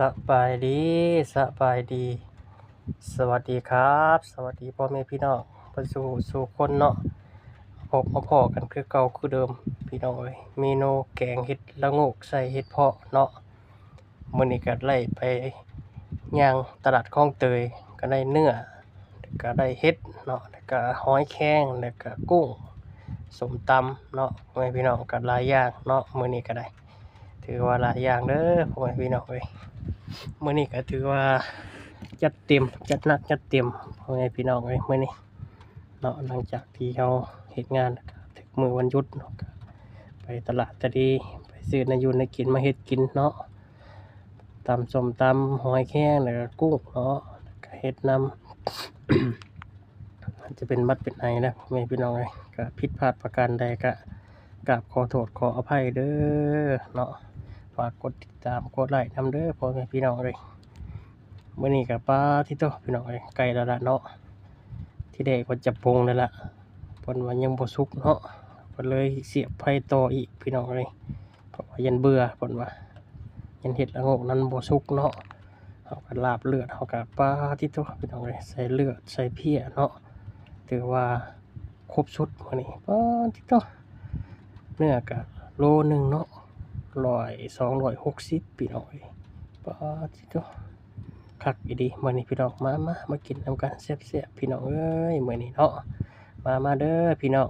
ສະບາຍດີ ສະບາຍດີ ສະຫວັດດີຄັບ ສະຫວັດດີພໍ່ແມ່ພີ່ນ້ອງເບິດສູ່ຜູ້ສູ່ຄົນເນາະ. ພົບມາພໍ້ກັນຄືເກົ່າຄືເດີມພີ່ນ້ອງເອີຍ, ເມນູແກງເຫັດລະໂງກໃສ່ເຫັດເພາະເນາະ. ມື້ນີ້ກໍໄດ້ໄປຍ່າງຕະຫຼາດຄອງເຕີຍ ກໍໄດ້ເນື້ອ ແລ້ວກໍໄດ້ເຫັດເນາະ ແລ້ວກໍຫອຍແຄງ ແລ້ວກໍກຸ້ງ ສົ້ມຕຳເນາະ ພໍ່ແມ່ພີ່ນ້ອງ ກໍຫຼາຍຢ່າງເນາະ. ມື້ນີ້ກໍໄດ້ ຖືວ່າຫຼາຍຢ່າງເດີພໍ່ແມ່ພີ່ນ້ອງເອີຍ. ມື້ນີ້ກໍຖືວ່າຈັດເຕັມ ຈັດໜັກຈັດເຕັມ ພໍ່ແມ່ພີ່ນ້ອງເອີຍ ມື້ນີ້ເນາະ. ຫຼັງຈາກທີ່ເຮົາເຮັດງານ ຖືກມື້ວັນຢຸດເນາະ ກໍໄປຕະຫຼາດຕະດີ ໄປຊື້ແນວຢູ່ແນວກິນມາເຮັດກິນເນາະ. ຕຳສົ້ມຕຳ ຫອຍແຄງ ແລ້ວກໍກຸ້ງເນາະ ແລ້ວກໍເຫັດນຳ ຈະເປັນຫວັດເປັນໄອນະ ພໍ່ແມ່ພີ່ນ້ອງເອີຍ. ກໍຜິດພາດປະການໃດກໍກາບຂໍໂທດຂໍອະໄພເດີເນາະ. ຝາກກົດຕິດຕາມ ກົດໄລນຳເດີພໍ່ແມ່ພີ່ນ້ອງເອີຍ. ມື້ນີ້ກໍປາຕິໂຕ ພີ່ນ້ອງເອີຍ ໃກ້ແລ້ວລະເນາະ. ທີແລກວ່າຈະປົງແລ້ວລະ ເພິ່ນວ່າຍັງບໍ່ສຸກເນາະ ກໍເລີຍສຽບໄຟຕໍ່ອີກ ພີ່ນ້ອງເອີຍ. ເພາະວ່າຢ້ານເບື່ອ ເພິ່ນວ່າ ຢ້ານເຫັດລະໂງກນັ້ນບໍ່ສຸກເນາະ. ເຮົາກໍລາບເລືອດ ເຮົາກໍປາຕິໂຕ ພີ່ນ້ອງເອີຍ ໃສ່ເລືອດໃສ່ເພ້ຍເນາະ. ຖືວ່າຄົບຊຸດມື້ນີ້ ປາຕິໂຕ ເນື້ອກໍໂລໜຶ່ງເນາະ ຮ້ອຍ ສອງຮ້ອຍຫົກສິບ ພີ່ນ້ອງເອີຍ. ປາຕິໂຕ ຄັກອີ່ຫຼີມື້ນີ້ພີ່ນ້ອງ. ມາ ມາ ມາກິນນຳກັນແຊບໆ ພີ່ນ້ອງເອີຍ ມື້ນີ້ເນາະ. ມາ ມາເດີພີ່ນ້ອງ.